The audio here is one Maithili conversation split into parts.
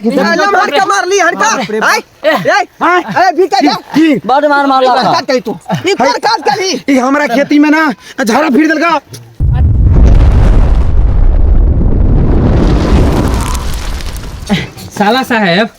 नमहर के मारली हड़का आय ए अरे भीतर जा की बड मार मारला काट करी तू ई कर काट करी ई हमरा खेती में ना झाड़ा फिर देलका। साला साहेब,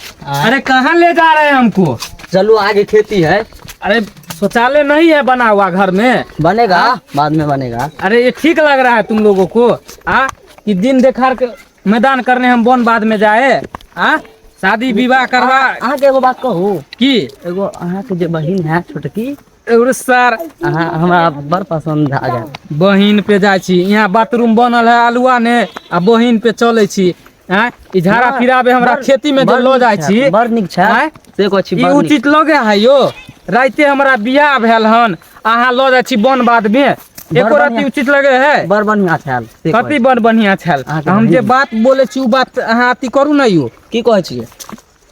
अरे कहाँ ले जा रहे हैं हमको? चलो आगे खेती है। अरे शौचालय नहीं है बना हुआ घर में। बनेगा, बाद में बनेगा। अरे ये ठीक लग रहा है तुम लोगों को आ कि दिन देखार के मैदान करने हम वन बाद में जाए आ शादी विवाह करवा। अहाँ के एगो बात कहू? की? एगो अहाँ के जे बहिन है छोटकी, एगो सर अहाँ हमरा बड़ पसंद आ गेल। बहिन पे जाइ छी, यहाँ बाथरूम बनल है आलुआ ने आ बहिन पे चलै छी। आँय, ई झाड़ा फिराबे हमरा खेती में जे बड़ लऽ नीक जाइ छै, छी। बड़ नीक छै। आँय? से कहै छी, ई बड़ नीक। उचित लगे है यो? राइते हमरा बियाह भेल हन, अहाँ लऽ जाइ छी वन बाद में, बड़ एको रत्ती बढ़िआँ। उचित लगे है? बड़ बढ़िआँ छल, से कहै कथी छी। बड़ बढ़िआँ छल? अहाँके हम जे बहिन। बात बोलै छी ओ बात अहाँ अथी करू ने यौ। की कहै छियै?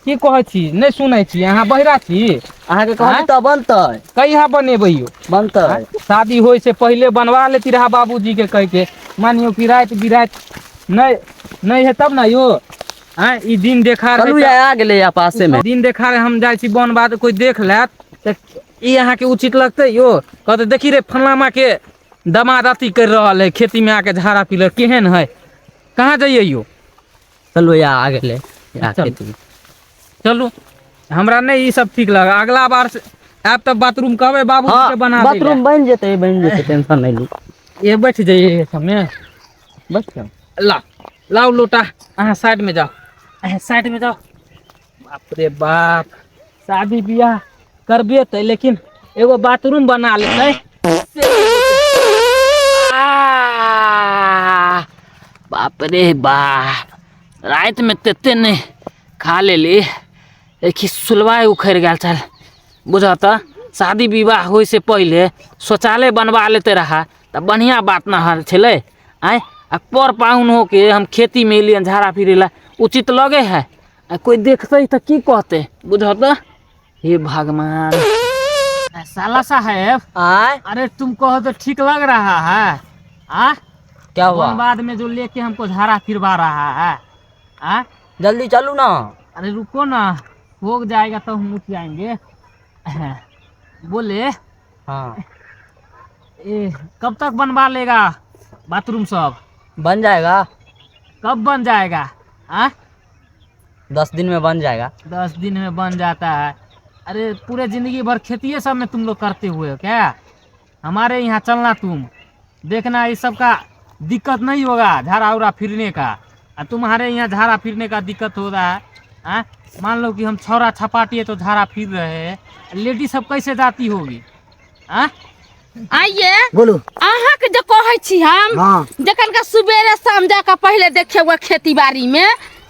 की कहै छी नहि सुनै छी, अहाँ बहिरा छी। अहाँके कहली आँय? तऽ बनतै। कहिया बनेबै यौ? बनतै। शादी होइ से पहिले बनवा लेती रहा बाबूजी के कहि के, मानियो कि राति बिराति नहि नहि है तब ने यौ। आँय, ई दिन देखार चलू है तऽ- आ गेलै या पासे में। दिन देखार हम जाइ छी वन बाद कोई देख लेत तऽ ई अहाँके उचित लगतै यौ? कहतै देखी रे फलामा के दमाद अथी करि रहल है, खेती में आके झाड़ा पी केहन है। कहाँ जाइए यौ? चलू या आ गेलै या चलू। खेती में। चलू, हमरा नहि ई सब ठीक लगा। अगला बार से आयब तऽ बाथरूम कहबै बाबू हाँ, के बना दै लए। बाथरूम बनि जेतै, बनि जेतै, टेंशन नहि लू। ये बैठ जाइए सबमे। बैठ जाओ। ला लाओ लोटा, अहाँ साइड में जाओ, अहाँ साइड में जाओ। बाप रे बाप, शादी बियाह करबे तऽ लेकिन एगो बाथरूम बना लेतै। आ, बाप रे बाप, रातिमे तते नहि खा लेली देखी सुलवाइ उखड़ि गेल छल। बुझऽ तऽ शादी विवाह होइ से पहिले शौचालय बनवा लेते रहा तऽ बढ़िआँ बात न हल छलै। आँय, आ पर पाहुन होके हम खेतीमे एलियनि झाड़ा फिरै लए, उचित लगे है? आ कोइ देखतै तऽ की कहतै? बुझऽ तऽ, हे भगवान। साला साहेब, आय। अरे तुम कहो तो ठीक लग रहा है आ? क्या हुआ? वन बाद में जो लेके हमको झाड़ा फिरवा रहा है आ? जल्दी चलू ना। अरे रुको ना, हो जाएगा तो हम उठ जाएंगे। बोले हाँ। ए कब तक बनवा लेगा बाथरूम सब? बन जाएगा। कब बन जाएगा? आ 10 दिन में बन जाएगा। 10 दिन में बन जाता है। अरे पूरे जिंदगी भर खेतिए सब में तुम लोग करते हुए हो क्या? हमारे यहाँ चलना, तुम देखना इस सब का दिक्कत नहीं होगा झाड़ा उड़ा फिरने का। और तुम्हारे यहाँ झाड़ा फिरने का दिक्कत हो रहा है। आ? मान लो कि हम छौड़ा छपाटी है तो झाड़ा फिर रहे हैं, लेडीज सब कैसे जाती होगी? आ? आइए। बोलू। अहाँके जे कहै छी हम, हाँ। जखन के सुबेरे शाम जाके पहिले देखियौ खेती बाड़ी में,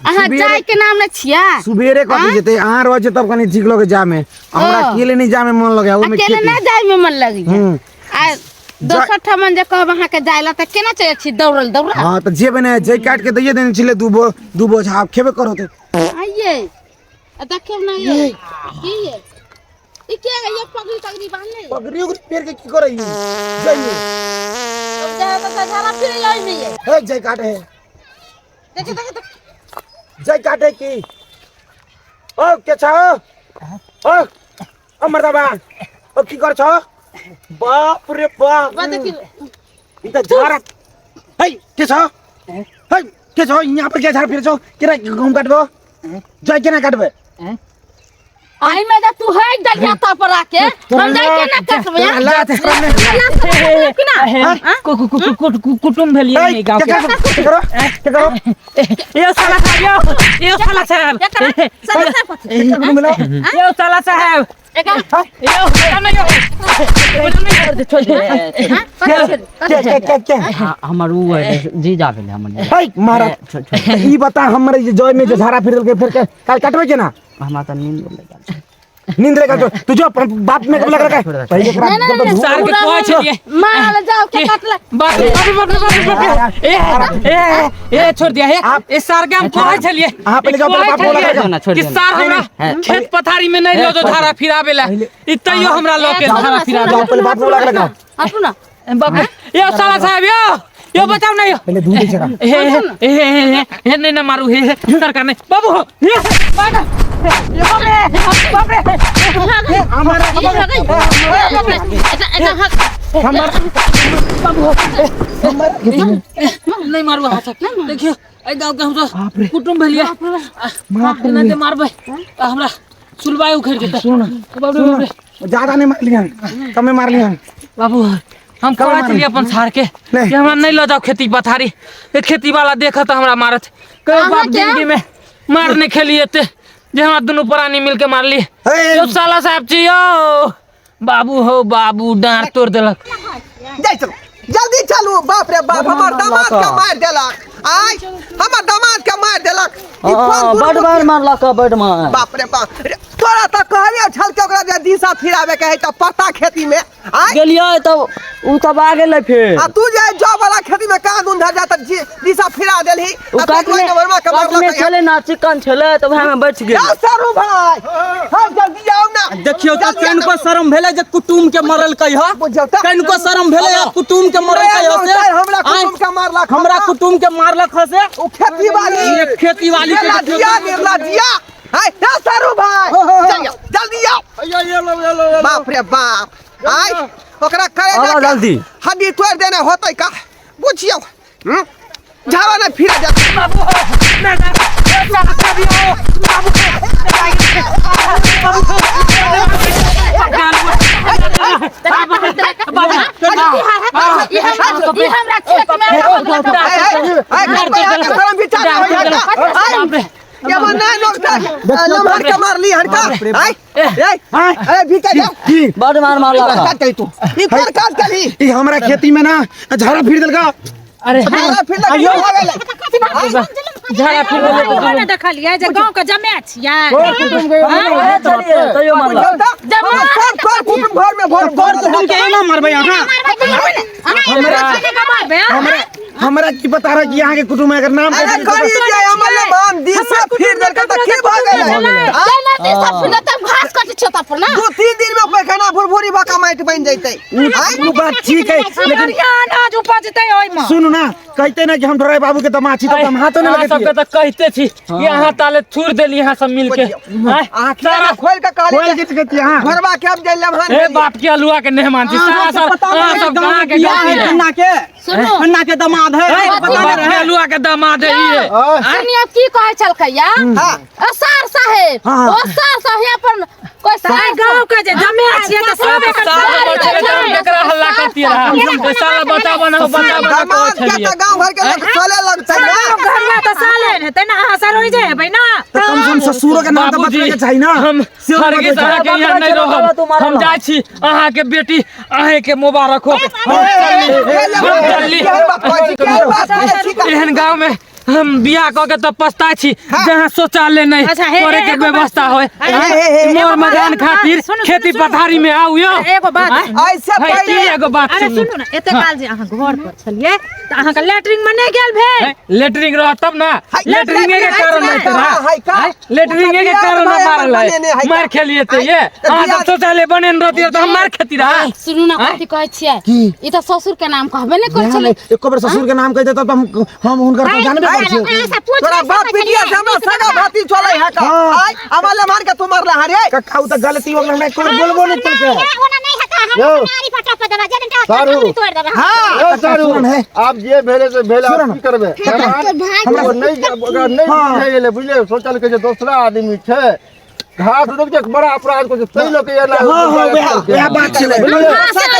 अहाँ जाय के नाम नहि छियै। सुबेरे कथी जेतै? अहाँ रहै छै तब कनी ठीक लगे जामे, हमरा ओ। अकेले नहीं जामे मन लगे ओमे। अकेले खेती नहि जाय में मन लगैया। हम्म। आ दोसर ठमन जे कहब अहाँके जाय ला तऽ केना चलि छी दौड़ल दौड़ल? हाँ तऽ जेबे ने, जै काट के दैये देने छलै दू बो दू बोझा, आब खेबे करो तऽ। आइए आ देखियौ ने ये की ये ई के है ये पगड़ी तगड़ी बांधले? पगड़ी उगड़ी पेर के की करै जाइए? अब जाए तऽ झाड़ा फिर ओहिमे ये। हे जै काटे है। देखियौ देखियौ देखियौ। जै काटे की ओ के छ ओ ओ मर्दाबा ओ की कर छ? बाप रे बाप, बा देखियौ। ई त झाड़ा है के छ? है के छ यहाँ पर के झाड़ फिर छौ? केना गहूम काटबो जै? केना काटबे? एहिमे जे तू है दलिया ता पर आके हम जाय के ना कटबै। तोरा लात ना कुटुम्ब भेलियै ए, ने गाँव के के। करो के करो के करो? यो साला साहब, यो यो साला साहब, के मिलो। यो साला साहब, यो के के के के? हाँ, हमर उ है जीजा भेलै हमर जीजा। है महाराज, ई बता हमरे जे जय में जे झाड़ा फिर के फिर के काल काटबे केना? हमरा तऽ नींद लागि गेल। नींद लेगा तो तू जो अपन बाप में लग रखा है पहले एकरा जब धो- सार के कहै छलियै। माल जाओ के कटला। बाप रे बाप रे बाप रे बाप रे बाप रे। ए ए ए छोड़ दिया हे ए सार के हम कहै छलियै। अहाँ पहिले जाओ, पहिले बाप बोला छलियै ना, छोड़ कि दिया। सार हमरा नहीं, खेत पथारी में नहीं लो जो झाड़ा फिरावे ला, ई तैयो हमरा लो के झाड़ा फिरावे। जाओ, पहिले बाप बोला लगा। हटू ना। बाप रे, यो साला साहब, यो यो बचाउ ना यो। पहिले दूध छै। हे हे हे हे हे नहीं ना मारू, हे हे सरकार नहीं बाबू हो, हे बाबा, बाप रे बाप रे। हमारा नहीं मारू हाथ, देखियो ए गांव के हम तो कुटुंब भेलिए, एना जे मारबै हमरा सुलबाई उखड़ जेतै। सुन ना, बाप रे बाप रे, ज्यादा नहीं मारलियन, कमे मारलियन बाबू। हम कहै छलियै अपन सार के कि हमरा नहीं लऽ जाओ खेती पथारी, ए खेती वाला देखत हमरा मारत। कहे बाप जिंदगी में मार नहीं खेली एते जे हमरा दुनू प्राणी मिल के मारली। यो साला साहब छी यो बाबू हो, बाबू डांर तोड़ देलक। जाय चलू जल्दी चलू। बाप रे बाप, हमर दामाद के मार देलक। आय हमर दामाद के मार देलक। बड मार मारलक, बड मार। बाप रे बाप, तोरा त कहलियो छल के ओकरा जे दिशा फिरावे के है त पता खेती में आय गेलियै तब उ तब आ गेलै फेर। आ तू जे जौ वाला खेती में कहाँ दून धर जा त दिशा फिरा देलही। उ काटने छलै ना, चिकन छलै त वएह में बैठ गेल। सरू भाई हम जल्दी आओ ना। देखियौ त कनको शरम भेलै जे कुटुम के मरलकै ह, कनको शरम भेलै आ कुटुम के मरलकै ह से। हमरा कुटुम के मारलक, हमरा कुटुम के मारलक ह से। उ खेती वाली, खेती वाली के दिया निर्ला दिया। हाय सरू भाई जल्दी आओ। बाप रे बाप, आय ओकरा करे ना जल्दी, हड्डी तोड़ देने होतै का बुझियौ। झाड़ा ना फिरा जा बाबू हो, ना ना बाबू बाबू ये बन्ना लोग लम्हर के मारली हड़का। आय ए भीतर जा, बड मार मारलक। काट करी तू, ई कर काट करी। ई हमरा खेती में ना झाड़ा फिर देलका। अरे झाड़ा फिर लग गेलै, झाड़ा फिर देलक। ने देखलियै जे गांव के जमे छियै, तैयो मारलक। सब कर कुटुंब घर में भर कर कुटुंब के एना मारबै अहाँ। हमरा हमरा की पता रहा कि यहाँ के कुटुंब अगर नाम अरे करी जे हमर मान दिशा फिर देलक त की भ गेलै? केना दिशा फिर त घास कटै छै त पर ना, 2-3 दिन में पैखाना भुरभुरी बका माटि बन जैतै। उ बात ठीक है, लेकिन अनाज उपजतै ओइ में। सुनू ना, कहते ना कि हम ड्राइवर बाबू के दमाद छी त हम हाथो नहीं सबके लगैतियै। त कहते छी कि अहाँ ताले थूर देली यहाँ सब मिल के। अहाँ खोल के कहली, खोल के कहती हां घरवा के हम जे लम्हान हे बाप के अलुआ के मेहमान छी सारा साल अहाँ सब गांव के बियाह है खन्ना के, खन्ना के दमाद है, पता बाप के अलुआ के दमाद है ये। सुनिए की कहै छलकैया सार साहेब, ओ सार साहेब यहाँ पर कोई सार गांव के जे जमे छियै त सब एकर एकरा हल्ला करती रहा। साला बता बना बता बना दमाद के त गांव घर के लोग चले लगतै ना, घरवा त साले हेतै ना, अहाँ सारोई जे हेबै ना। त कम से कम ससुरो के नाम त बतबै के चाही ना। हम हरगिज अहाँ के यहाँ नहीं रहब, हम जाइ छी अहाँ के बेटी अहाँ के मुबारक हो। एहन गांव में हम बियाह क के त पछताइ छी, जहाँ शौचालय नहीं करे के व्यवस्था होय। मोर मजान खातिर खेती पथारी में आउ यो। एगो बात ऐसे पहिले एगो बात अरे सुनू ना, एते काल जे अहाँ घर पर छलियै त अहाँ के लेटरिन में नहीं गेल भेल? लेटरिन रह तब ना, लेटरिन के कारण नहीं रहा, लेटरिन के कारण ना मारल है, मार खेलिए त ये अहाँ सब शौचालय बनेन रहतियै त हम मार खेती रहा। सुनू ना कथि कहै छियै, ई त ससुर के नाम कहबे नै करै छलै। एको बेर ससुर के नाम कहि देत त हम हुनकर त जानबे करै छी। तोरा बाप पिटिया से हमरा सगा भाती चलै है का? आय हमर लम्हार के तू मारला हरे कक्का, उ त गलती हो गेल, हमरा कोई बोलबो नहीं केलकै। हां सारू आप जे भेले से भेले, आप की करबै? हमरा नहीं ओकरा नहीं बुझै गेलै, बुझलियै? सोचल के जे दोसरा आदमी छै, घास रोक जे बड़ा अपराध करै छै तै लोक एना। हां हां वएह बात छलै।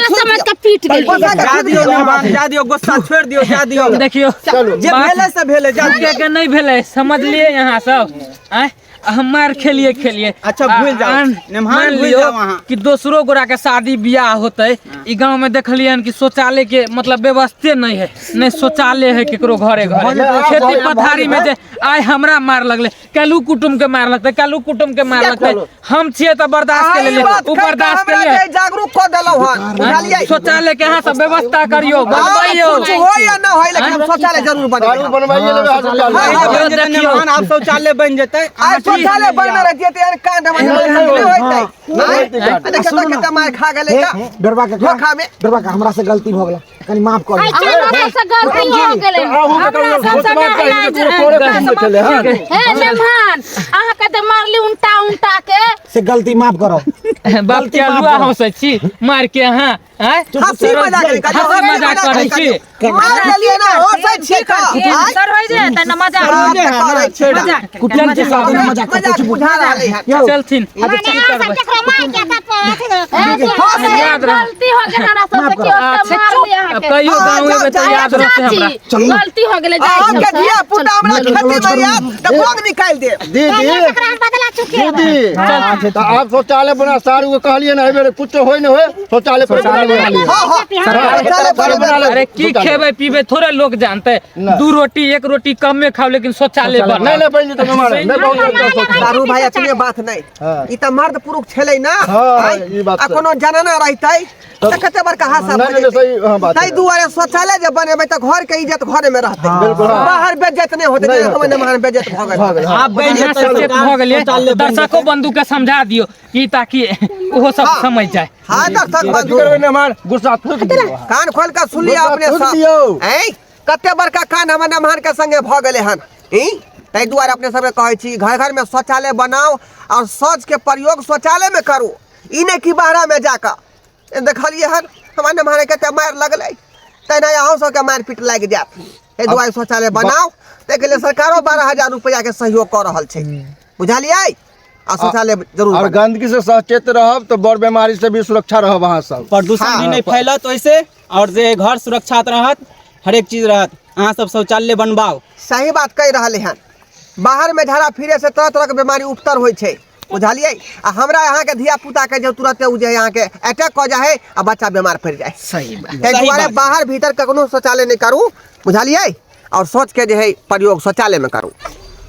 समझ के पीट गेल। जा दियौ मेहमान, जा दियौ, गुस्सा छोड़ दियौ, जा दियौ। देखियौ जे भेलै से भेलै, जा दियौ। के नहीं भेलै समझलियै यहाँ सब। आय हम मार खेलिए खेलिए। अच्छा भूल जाओ मान लियो कि दोसरो गोरा के शादी बियाह होते, ई गांव में देखलियन कि शौचालय के मतलब व्यवस्थे नहीं है, नहीं शौचालय है केकरो घरे घरे। खेती पथारी में जे आय हमरा मार लगले, कालू कुटुम के मार लगते, कालू कुटुम के मार लगते, हम छियै त बर्दाश्त के लेलिए, उ बर्दाश्त के लिए जागरूक क देलौ हन, बुझलियै? शौचालय के अहाँ सब व्यवस्था करियो, बनबैयो, कुछ होय या ना होय लेकिन हम शौचालय जरूर बनबैयो। बनबाइए लेबै। आप शौचालय बन जेतै। शौचालय बनने रहतियै तऽ एहन कांड हमर नहि होइतै। आँय? देखियौ तऽ कते मारि खा गेलै तऽ। डरबा के धोखा में। डरबा के हमरा से गलती भऽ गेल, कनी माफ कर। हमरा सबसँ गलती हो गेलै। अहूँ के ककरो सोचबाक चाही जे कोनो थोड़े कुटुम्ब छलै हन। हे मेहमान, अहाँके तऽ मारली उल्टा उल्टा के। से गलती माफ करो। बाप के लुआ हंसै छी मार के अहाँ, आँय? हँसी मजाक करी, हँसी मजाक करै छी। मार देलियै ना, हँसै छियै तऽ। आँय? सर होइ जे तऽ न मजाक बाप रे, करै छियै ना। कुटुम्ब के साथ में मजाक करते मजाक छी। बुझा रहलै हन। यौ, चलथिन। गलती हो गेल हमरा सबसे कि ओते मारली अहाँके। कहियो हाँ, गाँव जाउ, एबै तऽ जाउ, याद रहतै हमरा। चाची, गलती हो गेलै, जाइ अहाँके छी। धिया पुता हमरा खेती मे आयत तऽ भोग निकालि देब। दीदी दीदी, तऽ आब शौचालय बना, सारू के कहलियै ने एहि बेर कुछो होय न होय शौचालय पर बना लिअ। हाँ हाँ, शौचालय बनेबै। बना ले। अरे की खेबै पीबै थोड़े लोग जानते, ना। 2 रोटी 1 रोटी कम में खाओ लेकिन शौचालय नहीं बनाओ। नहीं बन जेतै मेहमान, नहीं बहुत अच्छा। दारू भाई अतने बात नहीं, हाँ। ई तऽ मर्द पुरुष छलै ना। हाँ, आँय? ई बात आ छै। कोनो जनाना रहितै तऽ कते बड़का हादसा नहीं, भऽ नहीं, जेतै। सही, हाँ, बात ताहि है। दुआरे शौचालय जे बनेबै तऽ घर के इज्जत घरे में रहतै, बिल्कुल, हाँ। बाहर बेज्जत नहि होतै। नहीं जेना हमर होतै। मेहमान बेज्जत भऽ गेल। भऽ गेल, हाँ। आब बनि अहाँ जेतै सचेत भऽ गेलियै, शौचालय बनि दर्शको बंधु के समझा दियौ कि ताकि ओहो सब हाँ। समझ जाए। हाँ दर्शक की बंधु, करबै मेहमान, गुस्सा थूक दियौ। कान खोल कऽ सुन लिअ गुस्सा अपने थूक सब। दियौ। ऐं कते बड़का कान हमर मेहमान के संगे भऽ गेलै हन। ई ताहि दुआरे अपने सबके कहै छी घर घर में शौचालय बनाउ और शौच के प्रयोग शौचालय में करू, ई नहि कि बाहरा में जाकऽ। देखलियै हन हमर मेहमान के मारि लगलै, तहिना अहूँ सबके मारि पीट लागि जायत। ताहि दुआरे शौचालय बनाउ। ताहिके लेल सरकारो 12,000 रुपैआ के सहयोग कऽ रहल छै, बुझलियै? आ शौचालय जरूर और बनाउ। गंदगी से सचेत रहब तऽ बड़ बीमारी से भी सुरक्षा रहब अहाँ सब। प्रदूषण हाँ। भी नहीं फैलत ओहिसे, और जे घर सुरक्षात रहत, हरेक चीज रहत। अहाँ सब शौचालय बनबाउ। सही बात कहि रहलै हन। बाहर में झाड़ा फिरे से तरह तरह के बीमारी उपतर होइ छै, बुझलियै? आ हमरा अहाँके धिया पुता के जे तुरते ओ जे अहाँके अटैक कऽ जाइ है आ बच्चा बीमार पड़ि जाइ। सही बात। ताहि सही दुआरे बात। बाहर भीतर कखनो शौचालय नहि करू, बुझलियै? और शौच के जे है प्रयोग शौचालय में करू।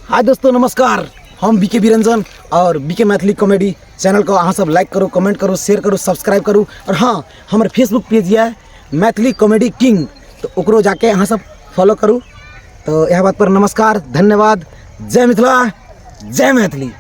हाय दोस्तों नमस्कार, हम बीके बिरंजन और बीके मैथिली कॉमेडी चैनल को अहाँ सब लाइक करू, कमेंट करू, शेयर करू, सब्सक्राइब करू। और हाँ, हमर फेसबुक पेज यऽ मैथिली कॉमेडी किंग, तो ओकरो जाके अहाँ सब फॉलो करू। तो यह बात पर नमस्कार, धन्यवाद, जय मिथिला, जय मैथिली।